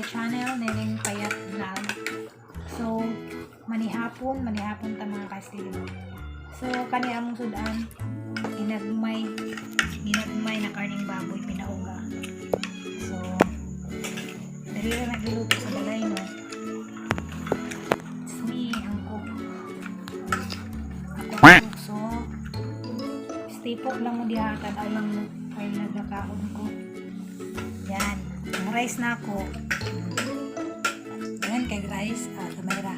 my channel, Neneng Payat Vlog. So, manihapon, manihapon ta, mga ka-slim. So, kani among sudan, ginagmay, ginagmay na karning baboy pinauga. So, diri ra nagluluto sa balay, no? It's me, ang cook. Ako ang cook. So, stay put lang mo diha, tanaw lang mo kay nagakaon ko. Yan. Ang rice na ako. Yan kay rice, ah, gamay ra.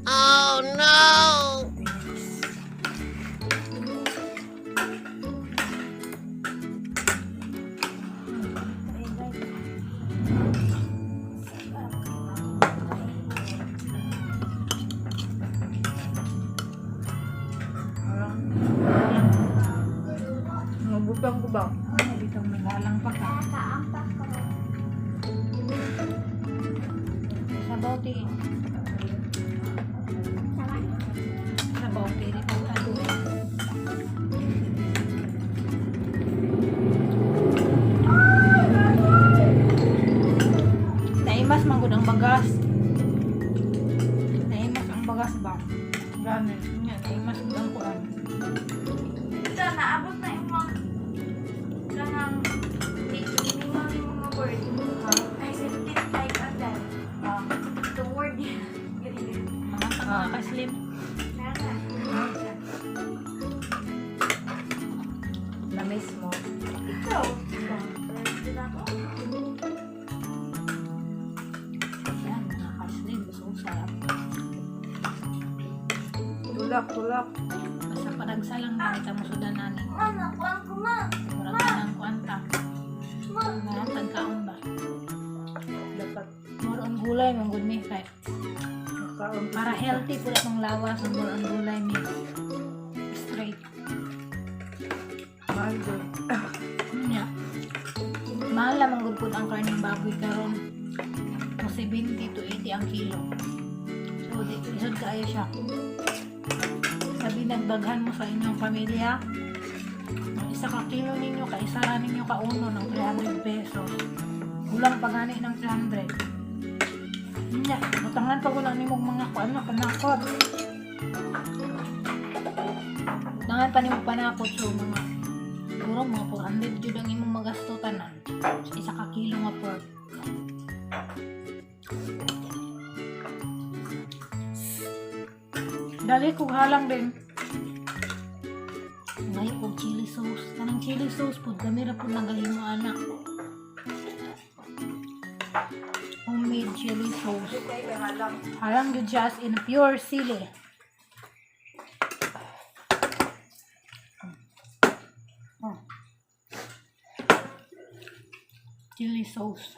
Oh no! Ay, guys. Sarap. Halang. Mabutang ko ba? Ay, bitong naghalang pa ka. Sabaw ti. Sabaw ti. Di pa ka doon. Naimas man gud ang bagas. Naimas ang bagas ba? Gani. Nga, naimas gud ang kuan. Ito, naabot na yung mga kanang medyo minimal yung mga word. Ay, 15 like on that. The word niya. Ganyan. Mga sa mga ka-slim. Nana. Na-miss mo. Ikaw. Friend na ako. Yan, mga ka-slim. So sarap. Tulak, tulak. Basta padagsa lang ganita mo sudan nani. Ma, nakuhaan ko, ma. Murag ka ng kuanta. Ma. Mga tagkaon ba? Dapat More on gulay, man gud mi kay makaon. Para healthy pud atong lawas ang more on gulay mi. Straight. Mahal doon. Nya. Mahal lamang gud pud ang karning baboy karon. Mo 70 to 80 ang kilo. So di lisod kaayo siya. Sabi nagdaghan mo sa inyong pamilya, ang 1 ka kilo ninyo, kaisa ra ninyo kauno ng 300 pesos. Kulang pa gani ng 300. Nya, butangan pa ko lang nimong mga kuan panakot. Butangan pa nimo panakot, so mga siguro mga 400 jud ang imong magasto tanan sa 1 ka kilo nga pork. Dali kog halang din. Ngayon og chili sauce. Kanang chili sauce pud kami ra pud nagahimo anak. Homemade chili sauce. Halang. Halang jud siya, as in pure sili. Oh. Chili sauce.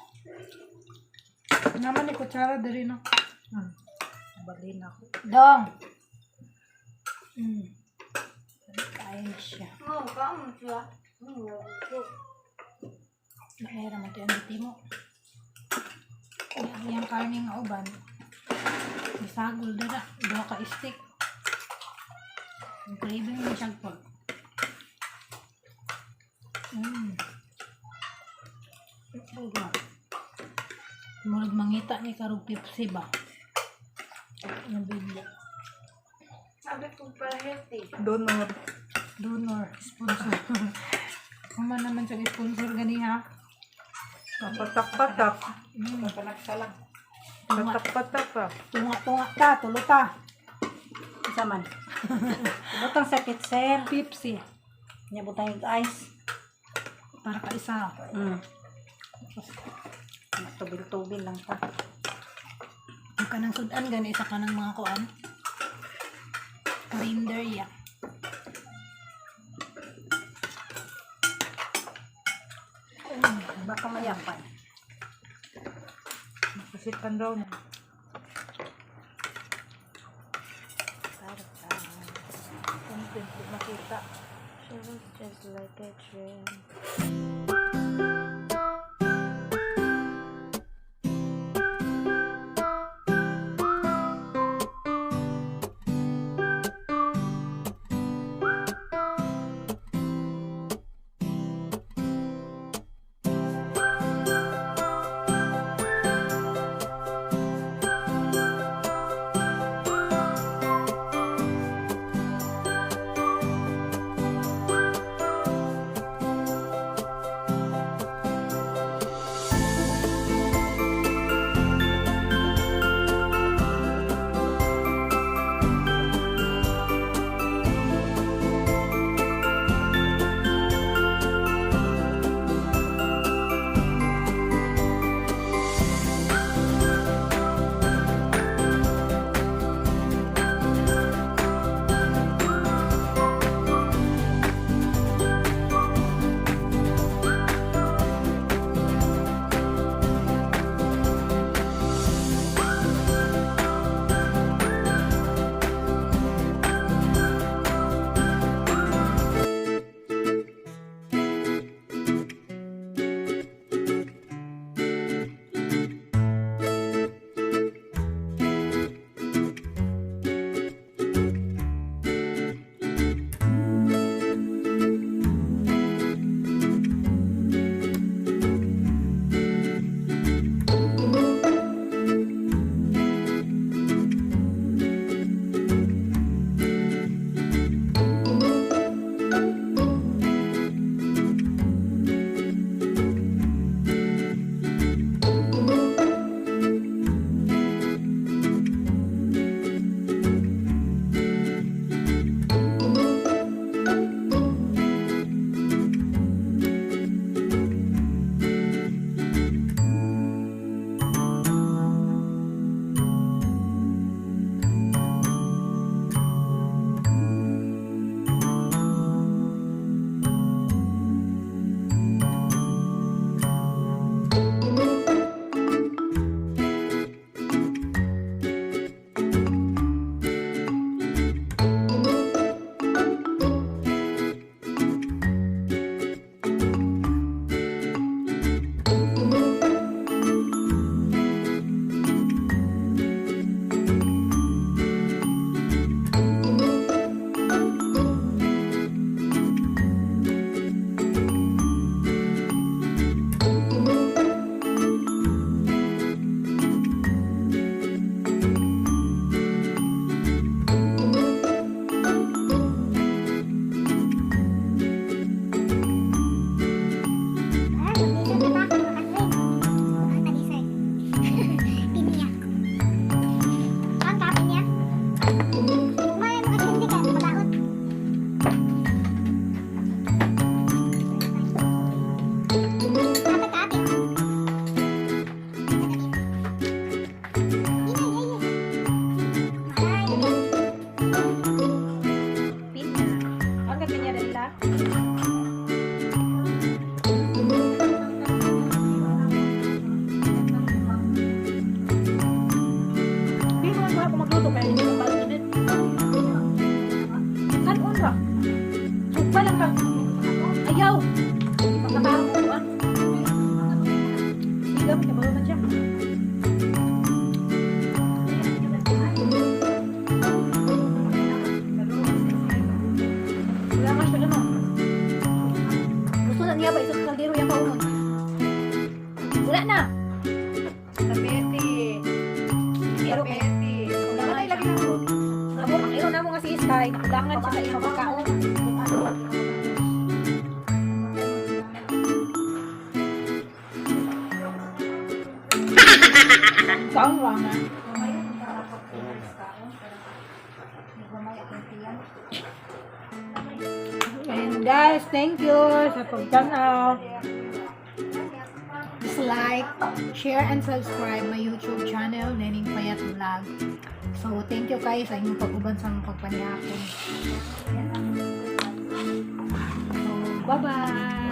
Naman ni kutsara diri no. Balin ako. Dong. Kain siya. Ma, kaon siya. Naera mo ito yung biti mo. Yang, yang karne nga uban. Isagol dira. Duha ka stick. Ang craving mo siya pork. Uga. Murag mangita ni karog Pepsi ba? Ang bigla. Sabi ko para healthy. Donor. Donor. Sponsor. Kuma naman siya sponsor gani ha. Patak-patak. Panagsa lang. Tunga, Patak-patak ah. tunga, tunga ta, tulo ta. Isa man. Butang sa kitser. Pepsi. Nya butang yung ice. Para ka isa. Tubil-tubil lang ta. Yung kanang sudan gani isa kanang mga kuan. Karinderya. Baka mayapan. Kasikan raw na. Para ta. Content makita. She was just like a dream. Magluto kaya hindi mo ulit. Kanon ra. Sugpa lang ka. Ayaw. Pagkakarong ko ah. Siga mo, kabalo man siya. Wala nga siya ano. Gusto na niya ba isang kaldero yung kaunon? Wala na. Tapete. Pero kay Tapete. Namatay lagi na. Amo ang iro namo nga si Sky, nakulangan siya sa iyang pagkaon. Kaon ra nga. And guys, thank you sa pagtanaw. Just like, share, and subscribe my YouTube channel, Nening Payat Vlog. So, thank you guys sa inyong pag-uban sa mga pagpanihapon. So, bye-bye!